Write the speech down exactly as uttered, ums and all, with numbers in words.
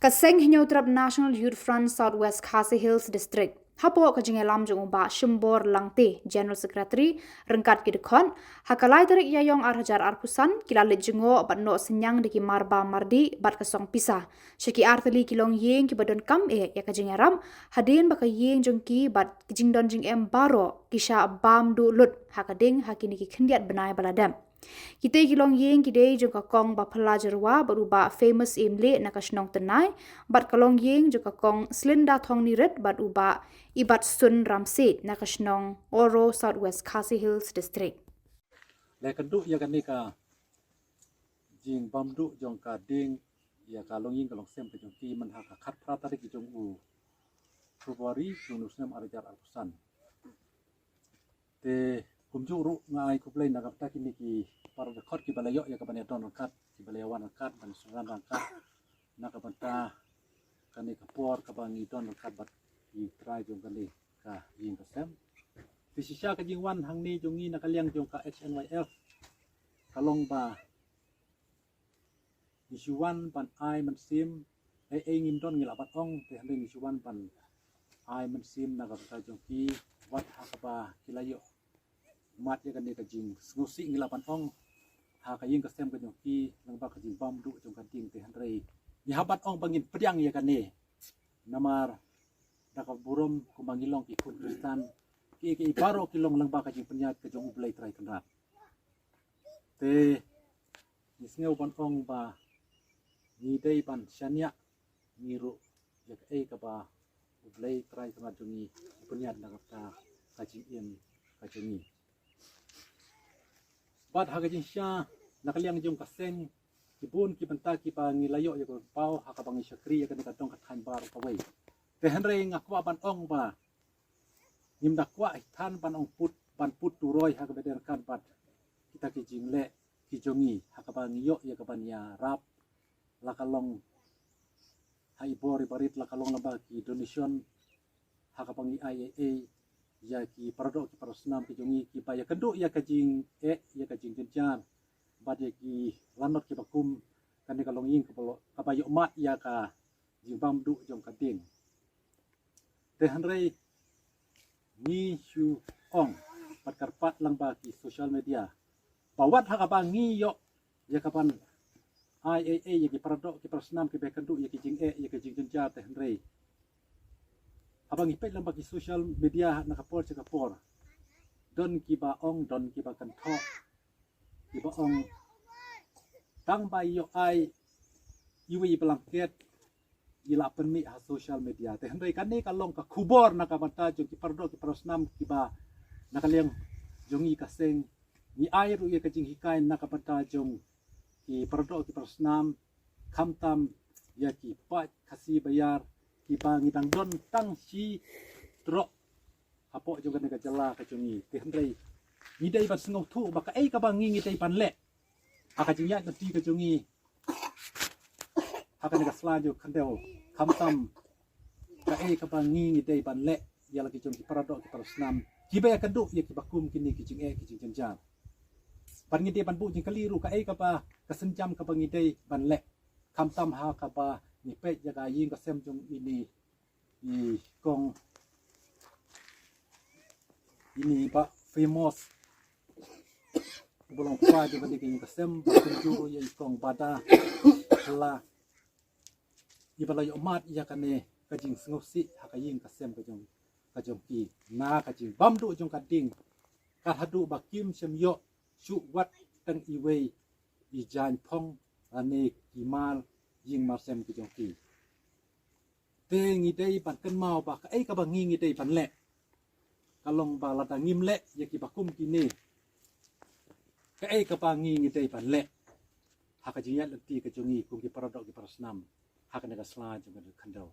Ka Seng Hynñiewtrep National Youth Front South West Khasi Hills District, hapoh ka jingïalam jong u Bah Shimbor Langte, General Secretary, ryngkat ki dkhot, ha ka lai tarik Ïaïong ar hajar arphew san, ki la leit jngoh bad noh synñiang da ki marba mardih bad ka song pisa sha ki artylli ki longïing kiba donkam eh ïa ka jingïarap, hadien ba ka ïing jong ki bad ki jingdon jingem baroh ki shah bam duh lut ha ka ding ha kine ki khyndiat bnai ba la dep. Kitei ki longïing ki dei jong ka Kong Baphylla Jyrwa bad u Bah Famous Imlieh na ka shnong Tynnai, bad ka longïing jong ka Kong Slinda Thongnirit bad u Bah Ibatsun Ramsiej na ka shnong Oro, South West Khasi Hills District. Leh kynduh ïa kane ka jingbam duh jong ka ding ïa ka longïing ka longsem ka jong ki mynha ka khatphra tarik jong u February jong u snem ar hajar arphew san. Te kumjuh ruh nga ai khublei na ka bynta kine ki para dkhot kiba la ïoh ïa kaban ïadon ryngkat, kiba la ïawan ryngkat, ban synran ryngkat na ka bynta kane ka por kaba ngi don ryngkat bad ki trai jong kane ka ïing ka sem. Te shisha ka jingwan hangne jong ngi na ka liang jong ka H N Y F ka long ba ngi shu wan ban ai mynsiem, ei ei ngim don ngi lah ban ong, te hynrei ngi shu wan ban ai mynsiem na ka bynta jong ki, wat ha kaba ki la ïoh mad ïa kane ka jingsngewsih ngi lah ban ong ha ka ïing ka sem ka jong ki lyngba ka jingbam duh jong ka ding, te hynrei ngi hap ban ong ba ngin pdiang ïa kane. Namar da ka burom kumba ngi long ki khun Khristan, ki ki baroh ki long lyngba ka jingpynïaid ka jong U Blei Trai Kynrad. Te ngi sngew ban ong ba ngi dei ban shaniah ngi ruh ïa kaei kaba U Blei Trai Kynrad jong ngi u pynïaid na ka bynta ka jingim ka jong ngi. Bad ha ka jingshisha na ka liang jong ka seng, ki bun ki bynta kiba ngi la ïoh ïa ka paw ha kaba ngi shakri ïa kane ka dong ka thaiñ baroh kawei. Te hynrei nga kwah ban ong ba ngim da kwah hi than ban ong put, ban put turoi ha kaba dei ryngkat bad kita ki jingleh ki jong ngi ha kaba ngi ïoh ïa kaban ïarap, la ka long ha i bor i barit, la ka long lyngba ki donation, ha kaba ngi ai ei ei ïa ki paradoh ki parasnam ki jong ngi kiba ïakynduh ïa ka jingeh, ïa ka jingjynjar bad ïa ki lanot kiba kum kane ka longïing kaba lo-, kaba ïoh mad ïa ka jingbam duh jong ka ding. Te hynrei ngi shu ong bad kyrpad lyngba ki social media ba wat ha kaba ngi ïoh ïa kaban ai ei ei ïa ki paradoh ki parasnam kiba ïakynduh ïa ki jingeh, ïa ki jingjynjar, te hynrei haba ngi peit lyngba ki social media na ka por sha ka por, don kiba ong, don kiba kynthoh, kiba ong tang ba ïoh ai iwei i blanket i la pynmih ha social media. Te hynrei kane ka long ka khubor na ka bynta jong ki paradoh ki parasnam kiba na ka liang jong ngi ka seng, ngi ai ruh ïa ka jinghikai na ka bynta jong ki paradoh ki parasnam, khamtam ïa ki paid Khasi ba ïar kiba ngi dang don tang shi troh hapoh jong kane ka jylla ka jong ngi. Te hynrei ngi dei ban sngewthuh ba kaei kaba ngi ngi dei ban leh ha ka jingïaid lynti ka jong ngi ha kane ka sla jong khyndew, khamtam kaei kaba ngi ngi dei ban leh ïa la ki jong ki paradoh ki parasnam kiba ïakynduh ïa kiba kum kine ki jingeh ki jingjynjar. Bad ngi dei ban buh jingkylli ruh kaei kaba ka sienjam kaba ngi dei ban leh, khamtam ha kaba ngi peit ïa ka ïing ka sem jong ine i kong, ine i Bah Famous, uba long kpa jong kane ka ïing ka sem, bad kumjuh ruh ïa i kong Bada Phylla, iba la ïoh mad ïa kane ka jingsngewsih ha ka ïing ka sem ka jong, ka jong ki na ka jingbam duh jong ka ding, kat haduh ba kim shym ïoh shuh wat tang iwei i jaiñ phong lane ki mar ïing mar sem ki jong ki. Te ngi dei ban kynmaw ba kaei kaba ngi ngi dei ban leh ka long ba lada ngim leh ïa kiba kum kine, kaei kaba ngi ngi dei ban leh ha ka jingïaid lynti ka jong ngi kum ki paradoh ki parasnam ha kane ka sla jong kane ka khyndew.